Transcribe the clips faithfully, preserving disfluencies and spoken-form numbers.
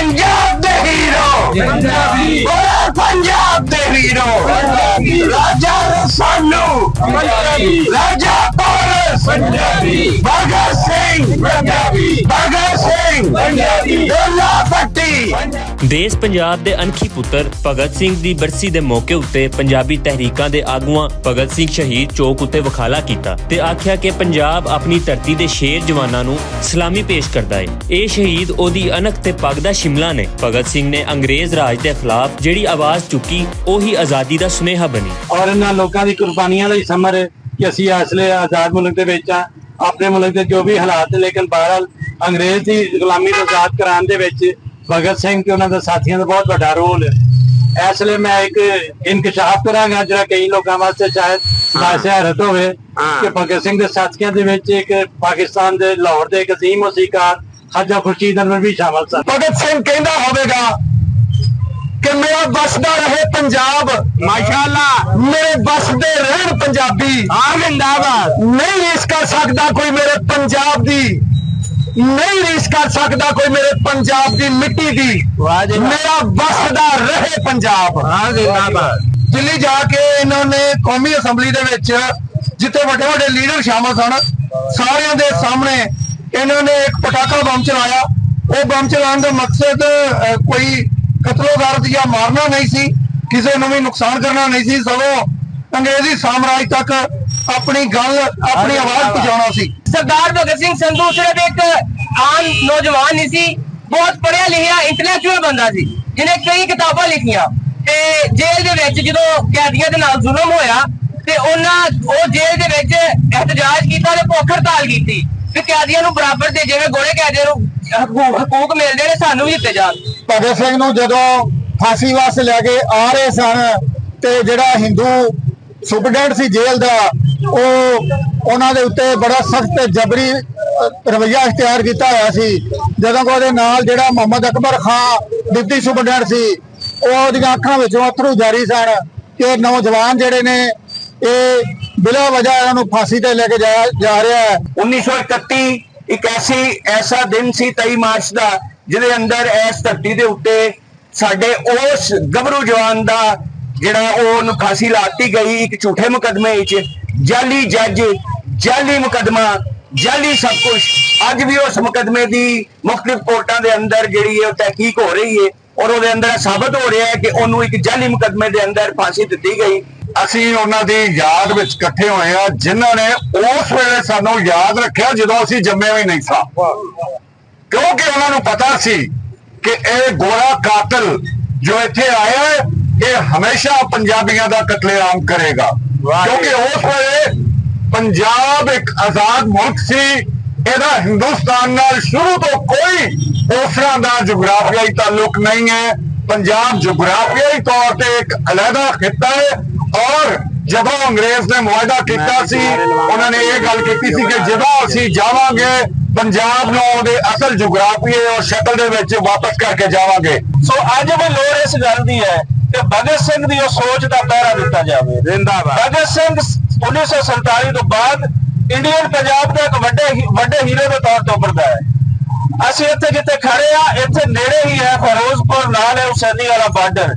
پنجاب دے ہیرو، پنجابی۔ بولو پنجاب دے ہیرو، پنجابی۔ راجا رسانو، پنجابی۔ راجا پورس، پنجابی۔ بھگت سنگھ، پنجابی۔ بھگت سنگھ، پنجابی۔ ڈولا پٹی۔ دیس پنجاب دے انکھی پتر بھگت سنگھ دی برسی دے موقع اتے پنجابی تحریکاں دے آگواں بھگت سنگھ شہید چوک اتے وکھالا کیتا تے آکھیا کہ پنجاب اپنی دھرتی دے شیر جواناں نوں سلامی پیش کردا اے۔ اے شہید اوہدی انک تے پگ دا شملہ نے۔ بھگت سنگھ نے انگریز راج دے خلاف جیہڑی آواز چکی، اوہی آزادی دا سنیہا بنی۔ اور انہاں لوکاں دی قربانیاں دا ہی ثمر ہے کہ اسی اس لئے آزاد ملک دے وچ ہاں، اپنے ملک دے جو بھی حالات نے، لیکن بہرحال انگریز دی غلامی تو آزاد کران دے وچ بھگت سنگھ تے انہاں دے ساتھیاں دا بہت وڈا رول ہے۔ اس لئے میں ایک انکشاف کراں گا جڑا کئی لوکاں واسطے شاید باعث حیرت ہوئے کہ بھگت سنگھ دے ساتھیاں دے وچ ایک پاکستان دے لاہور دے ایک عظیم موسیقار خواجہ خورشید انور بھی شامل سن۔ بھگت سنگھ کہندا ہوے گا کہ میرا وسدا رہے پنجاب، ماشاءاللہ۔ میرے وسدے رہن پنجابی۔ ہاں، زندہ باد۔ نہیں ریس کر سکدا کوئی میرے پنجاب دی، نہیں ریس کر سکدا کوئی میرے پنجاب دی مٹی دی۔ واہ جی واہ۔ میرا وسدا رہے پنجاب۔ ہاں، زندہ باد۔ دلی جا کے انہوں نے قومی اسمبلی دے وچ جتھے وڈے وڈے لیڈر شامل سن، ساریاں دے سامنے انہوں نے ایک پٹاخہ بم چلایا۔ وہ بم چلان دا مقصد، اہ، کوئی قتل و غارت یا مارنا نہیں سی، کسی نوں بھی نقصان کرنا نہیں سی، سگوں انگریزی سامراج تک اپنی گل، اپنی آواز پہنچانا سی۔ سردار بھگت سنگھ سندھو صرف ایک عام نوجوان نہیں سی، بہت پڑھیا لکھیا انٹلیکچوئل بندہ سی، جنہیں کئی کتاباں لکھیاں۔ تے جیل دے وچ جدوں قیدیاں دے نال ظلم ہویا، تے انہاں او جیل دے وچ احتجاج کیتا تے بھوک ہڑتال کیتی کہ قیدیاں نوں برابر دے جویں گوڑے قیدیاں نوں حقوق، حقوق ملدے نے، سانوں وی دتے جان۔ بھگت سنگھ نوں جدوں پھانسی واسطے لے کے آ رہے سن، تے جڑا ہندو سپرڈنٹ سی جیل دا، او انہاں دے اُتے بڑا سخت تے جبری، اہ، رویہ اختیار کیتا ہویا سی۔ جدوں کہ اودے نال جڑا محمد اکبر خان ڈپٹی سپرڈنٹ سی، او اودیاں اکھاں وچوں اتھرو جاری سن کہ نوجوان جڑے نے، اے بلا وجہ انہاں نوں پھانسی تے لے کے جایا جا رہا ہے۔ انیس سو اکتی ایک ایسی، ایسا دن سی تئی مارچ دا، جدے اندر اس دھرتی دے اُتے ساڈے اس گبرو جوان دا جڑا او نوں پھانسی لاتی گئی ایک جھوٹے مقدمے وچ، جعلی جج، جعلی مقدمہ، جعلی سب کچھ۔ اج بھی اس مقدمے دی مختلف کورٹاں دے اندر جڑی ہے او تحقیق ہو رہی ہے اور اودے اندر اے ثابت ہو رہا ہے کہ اونوں ایک جعلی مقدمے دے اندر پھانسی دتی گئی۔ اسی انہاں دی یاد وچ اکٹھے ہوئے ہاں، جنہاں نے اس ویلے سانوں یاد رکھیا جدوں اسی جمے بھی نہیں سا۔ کیونکہ انہاں نوں پتا سی کہ اے گورا قاتل جو ایتھے آیا ہے، اے ہمیشہ پنجابیاں دا قتل عام کرے گا۔ کیونکہ اس ویلے پنجاب ایک آزاد ملک سی، ایدا ہندوستان نال شروع تو کوئی اس طرح دا جغرافیائی تعلق نہیں ہے۔ پنجاب جغرافیائی طور تے ایک علیحدہ خطہ ہے، اور جدوں انگریز نے معاہدہ کیتا سی، انہاں نے یہ گل کیتی سی کہ جدوں اسی جاواں گے، پنجاب نوں اودے اصل جغرافیے اور شکل دے وچ واپس کر کے جاواں گے۔ سو اج بھی لوڑ اس گل دی ہے کہ بھگت سنگھ دی اس سوچ دا پہرا دتا جاوے۔ زندہ باد۔ بھگت سنگھ انیس سو سینتالیس تو بعد انڈین پنجاب دا ایک وڈے ہی، وڈے ہیرو دے طور تے ابھردا ہے۔ اسی اتھے جتھے کھڑے آ، اتھے نیڑے ہی ہے فیروز پور، نال ہے حسینی والا بارڈر،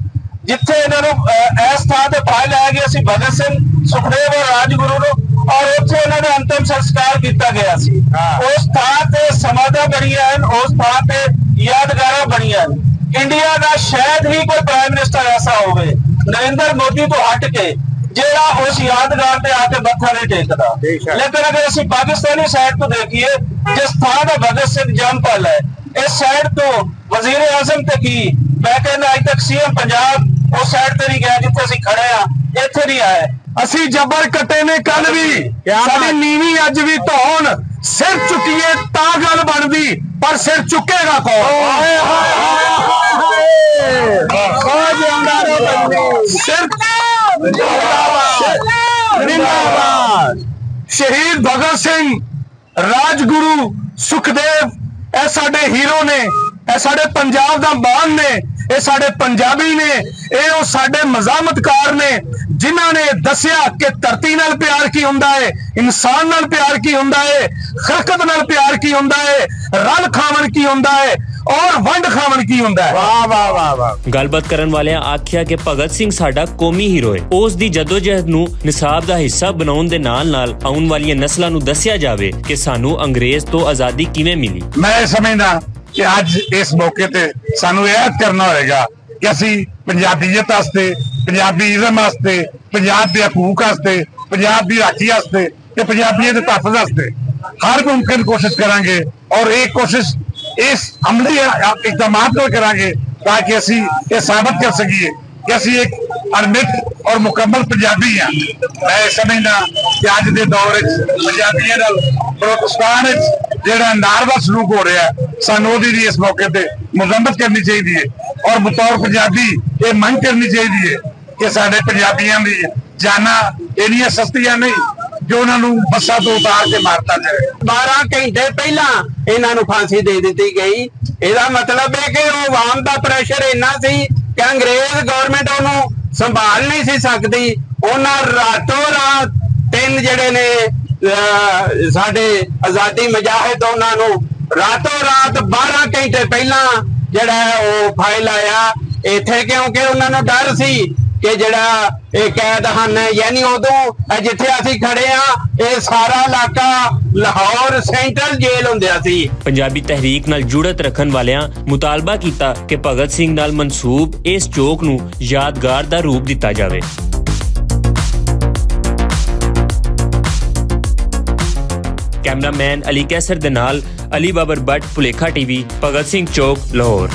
جتھے انہاں نوں، اہ، اس تھاں تے پھائے لایا گیا سی بھگت سنگھ، سکھدیو اور راجگرو نوں، اور اتھے انہاں دا انتم سنسکار کیتا گیا سی۔ اس تھاں تے سمادھا بنیاں ہن، اس تھاں تے یادگاراں بنیاں ہن۔ انڈیا دا شاید ہی کوئی پرائم منسٹر ایسا ہووے نریندر مودی تو ہٹ کے جیڑا اس یادگار تے آ کے متھا نہیں ٹیکدا۔ لیکن اگر اسی پاکستانی سائیڈ تو دیکھیے، جس تھاں دا بھگت سنگھ جم پل ہے، اس سائیڈ تو وزیر اعظم تے کی، میں کہنا اج تک سی ایم پنجاب اس سائیڈ تے نہیں گیا جتھے اسی کھڑے ہاں، اتھے نہیں آئے۔ اسی جبر کٹے نے کل بھی، ساڈی نیوی اج بھی تو ہن سر چکیے تاں گل بندی، پر سر چکے گا کون؟ سر، شہید بھگت سنگھ، راجگرو، سکھدیو، اے ساڈے ہیرو نے، اے ساڈے پنجاب دا مان نے، اے ساڈے پنجابی نے، اے او ساڈے مزاحمت کار نے، جنہاں نے دسیا کہ دھرتی نال پیار کی ہوندا ہے، انسان نال پیار کی ہوندا ہے، خلقت نال پیار کی ہوندا ہے، رل کھاون کی ہوندا ہے۔ اور ونڈ کھاون کی ہوندا ہے؟ واہ، واہ، واہ، واہ۔ گل بات کرن والیاں آکھیا کہ بھگت سنگھ ساڈا قومی ہیرو ہے۔ اس دی جدوجہد نوں نصاب دا حصہ بناون دے نال نال آون والیاں نسلاں نوں دسیا جاوے کہ سانوں انگریز توں آزادی کیویں ملی۔ میں سمجھدا کہ اج اس موقع تے سانوں اعادہ کرنا ہوئے گا کہ اسی پنجابیت واسطے، پنجابی ازم واسطے، پنجاب دے حقوق واسطے، پنجاب دی راکھی واسطے تے پنجابیاں دے تحفظ واسطے ہر ممکن کوشش کراں گے۔ اور ایک کوشش اس عملی اقدامات نال کراں گے تاکہ اسی یہ ثابت کر سکیے کہ اسی ایک ارمٹ اور مکمل پنجابی ہاں۔ میں سمجھنا کہ اج دے دور وچ پنجابیاں نال بلوچستان وچ جڑا ناروا سلوک ہو رہا ہے، سانوں دی بھی اس موقع تے مذمت کرنی چاہیے اور بطور پنجابی یہ منگ کرنی چاہیے کہ ساڈے پنجابیاں دی جاناں انیاں سستیاں نہیں جو انہاں نوں بساں تو اتار کے مارتا جائے۔ بارہ گھنٹے پہلاں انہاں نوں پھانسی دے دتی گئی۔ ایہدا مطلب ہے کہ او عوام دا پریشر اینا سی کہ انگریز گورنمنٹ انہوں سنبھال نہیں سی سکدی۔ انہاں راتوں رات تین جڑے نے ساڈے آزادی مجاہد انہاں نوں راتوں رات بارہ گھنٹے پہلاں جڑا ہے او فائل آیا۔ ایتھے کیونکہ انہاں نوں ڈر سی کہ جڑا اے قید ہن، یعنی ادوں اے جتھے اسی کھڑے ہاں، اے سارا علاقہ لاہور سینٹرل جیل ہوندیا سی۔ پنجابی تحریک نال جڑت رکھن والیاں مطالبہ کیتا کہ بھگت سنگھ نال منسوب اس چوک نوں یادگار دا روپ دتا جاوے۔ کیمرہ مین علی کیسر دے نال علی بابر بٹ، پلیکھا ٹی وی، بھگت سنگھ چوک، لاہور۔